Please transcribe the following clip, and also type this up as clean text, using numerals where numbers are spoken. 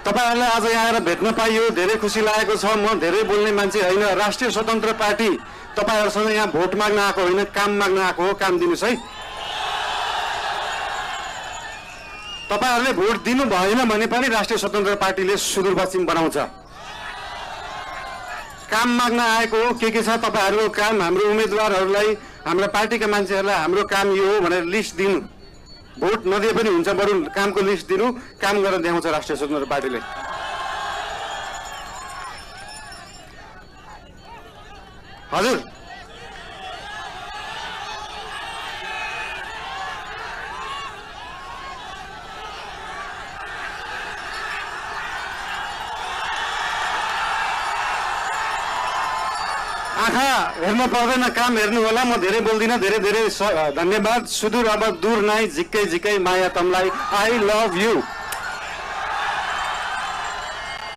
तपाईहरुलाई आज यहाँ आएर भेट्न पाइयो, धेरै खुसी लागेको छ। म धेरै बोल्ने मान्छे होइन, राष्ट्रिय स्वतन्त्र पार्टी तपाईहरुसँग यहाँ भोट माग्न आएको होइन, काम माग्न आएको हो। काम दिनुस् है। तपाईहरुले भोट दिनु भएन भने पनि राष्ट्रिय स्वतन्त्र पार्टीले सुदूरपश्चिम बनाउँछ। काम माग्न आएको हो। के छ तपाईहरुको काम? हाम्रो उम्मेदवारहरूलाई, हाम्रा पार्टीका मान्छेहरूलाई हाम्रो काम यो हो भनेर लिस्ट दिनु। भोट नदिए पनि हुन्छ, बरु कामको लिस्ट दिनु, काम गरेर देखाउँछ राष्ट्रिय स्वतन्त्र पार्टीले। हजुर, आँखा हेर्नु पर्दैन, काम हेर्नु होला। म धेरै बोल्दिनँ। धेरै धेरै धन्यवाद। सुदूर अब दूर नाइ, झिक्कै झिक्कै माया तमलाई। I love you.